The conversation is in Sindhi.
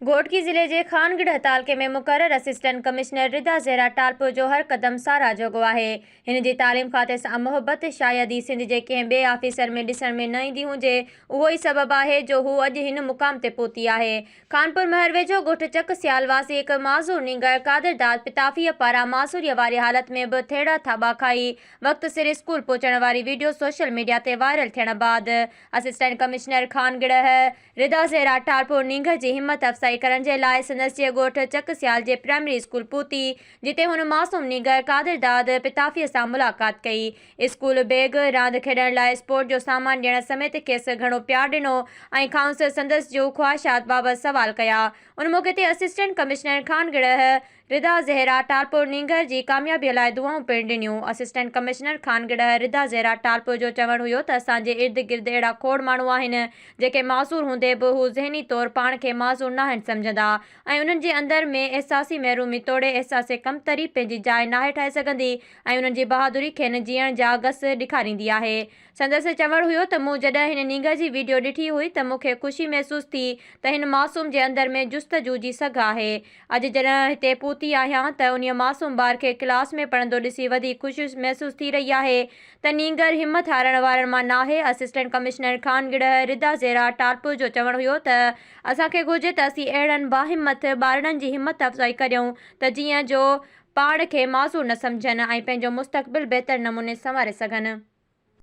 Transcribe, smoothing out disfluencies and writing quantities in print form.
گهوٽڪي ضلعي جي خانڳڙهه تعلقي ۾ مقرر اسسٽنٽ ڪمشنر ردا زهرا ٽالپر جو هر قدم ساراهه جوڳو آهي. هن جي تعليم کاتي سان محبت شايد ئي سنڌ جي ڪنهن ٻئي آفيسر ۾ ڏسڻ ۾ نه ايندي هجي، اهو ئي سبب آهي جو هو اڄ هن مقام تي پهتي آهي. خانپور مهر ويجهو ڳوٺ چڪ سيال واسي هڪ معذور نينگر قادر داد پتافيء پاران معذوريء واري حالت ۾ به ٿيڙا ٿاٻا کائي وقت سر اسڪول پهچڻ واري ويڊيو سوشل ميڊيا تي وائرل ٿيڻ بعد اسسٽنٽ ڪمشنر خانڳڙهه ردا زهرا ٽالپور نينگر جي همت افزائي ڪرڻ جي لاء سندس جي ڳوٺ چڪ سيال جي پرائمري اسڪول پهتي، جتي هن معصوم نينگر قادر داد پتافيء سان ملاقات ڪئي. اسڪول بيگ، راند کيڏڻ لاء اسپورٽ جو سامان ڏيڻ سميت کيس گهڻو پيار ڏنو ۽ کانئس سندس جو خواهشات بابت سوال ڪيا. ان موقعي تي اسسٽنٽ ڪمشنر خانڳڙهه ردا زهرا ٽالپور نينگر جي ڪاميابي لاء دعائون پڻ ڏنيون. اسسٽنٽ ڪمشنر خانڳڙهه ردا زهرا ٽالپور جو چوڻ هيو ته اسان جي ارد گرد اهڙا کوڙ ماڻهو آهن جيڪي معذور هوندي به هو ذهني طور پاڻ کي معذور ناهن سمجهندا ۽ انهن جي اندر ۾ احساسي محرومي توڙي احساس ڪمتري پنهنجي جاء ناهي ٺاهي سگهندي ۽ انهن جي بهادري کين جيئڻ جا گس ڏيکاريندي آهي. سندس چوڻ هيو ته مون جڏهن هن نينگر جي ويڊيو ڏٺي هئي ته مون کي خوشي محسوس ٿي ته هن معصوم جي اندر ۾ جستجو جي سگهه آهي. اڄ جڏهن هتي پهتي آهيان ته انهيء معصوم ٻار کي ڪلاس ۾ پڙهندو ڏسي وڌيڪ خوشي محسوس ٿي رهي آهي ته نينگر همٿ هارڻ وارن مان ناهي. اسسٽنٽ ڪمشنر خانڳڙهه ردا زهرا ٽالپر جو چوڻ هيو ته اسان کي گهرجي ته اسين اهڙن باهمت ٻارڙن جي همت افزائي ڪريون ته جيئن جو پاڻ کي معذور نه سمجهن ۽ پنهنجو مستقبل بهتر نموني سنواري سگهن.